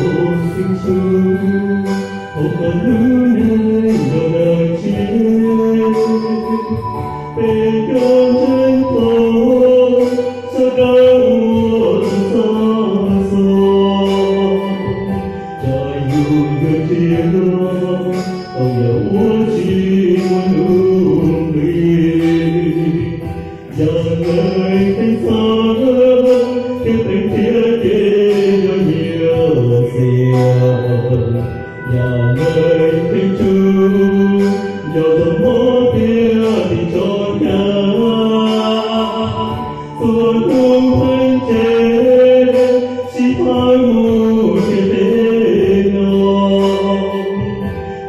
Tus Tswv, thov kom lub neej yog dag tsiab, peb cov ntseeg tau sawv daws ua tus txaj xov, yog yus yuav tsis tau yam uas tsis muaj nuj nqis. Yog neeg teev txhab thiab teev thiab ces yog nyiaj xiam. Yog neeg teev tsum yog txoj hmoov thiab ris tsho hnyav. Txhua tus pheej tseg sib pab mus ntiaj teb no,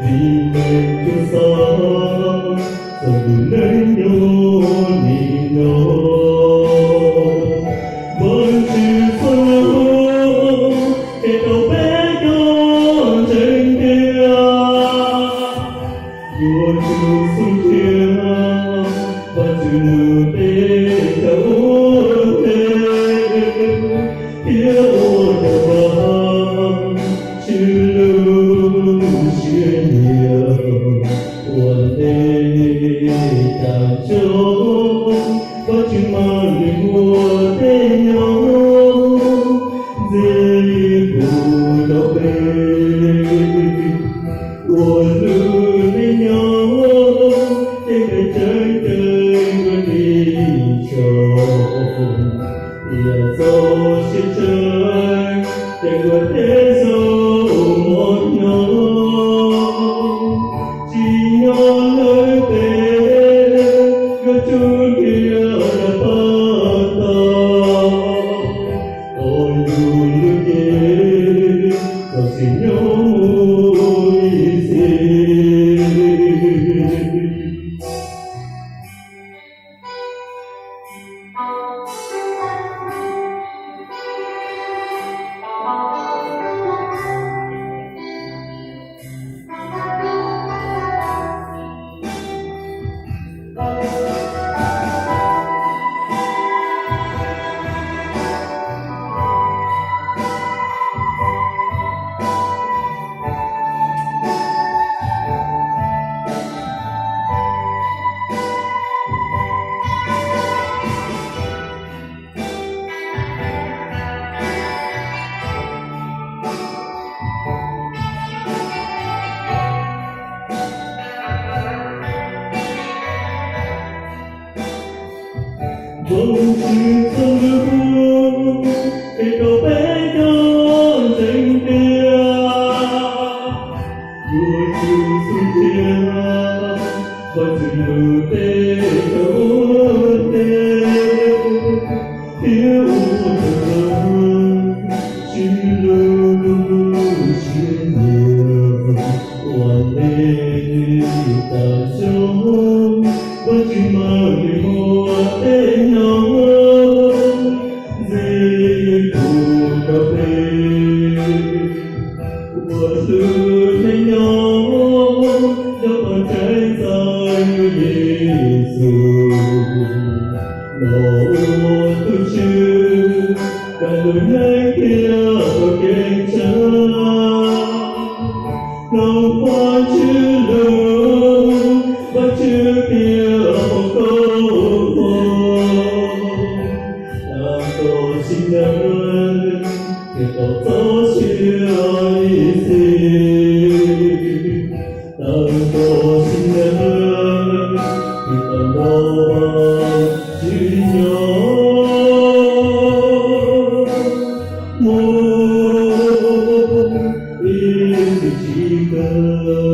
vim neeg tsuas xav txog tus neeg nyob nim no. Vajtswv txhua lub qhov rau peb cov ntseeg tiag, yuav tsum xub ntiag Vajtswv lub teb chaws ua ntej, thiab ua rau Vajtswv lub siab nyiam ua ntej. Cas tso Vajtswv mam li muaj tej nyob ntxiv kuv rau peb. Ua lub neej nyob tej kev tseeb ceeb kawg li tso, yam txoj sia tseeb ces kuv thiaj zoo mov nyob. Tsim nyog lawm peb yuav tsum nrhiav yam pab tau, tau yus lub cev txoj sia nyob mus ib txhis. Vajtswv txhua lub qhov rau peb cov ntseeg tiag, yuav tsum xub ntiag Vajtswv lub teb chaws ua ntej, thiab ua rau Vajtswv lub siab nyiam ua ntej tas zog. Vajtswv mam li muaj tej nyob ntxiv kuv rau peb. Ua lub neej nyob yog pov tseg txais Yexus los ua tus Tswv, kom lub neej thiaj tau kev ntshaw. Hloov Vajtswv lub, Vajtswv thiaj pom koj, tag nrho sib ntawd thiaj tau txoj sia ib txhis. Tag nrho sib ntawd thiaj tau nrog Vajtswv nyob mus ib txhis tsis kawg.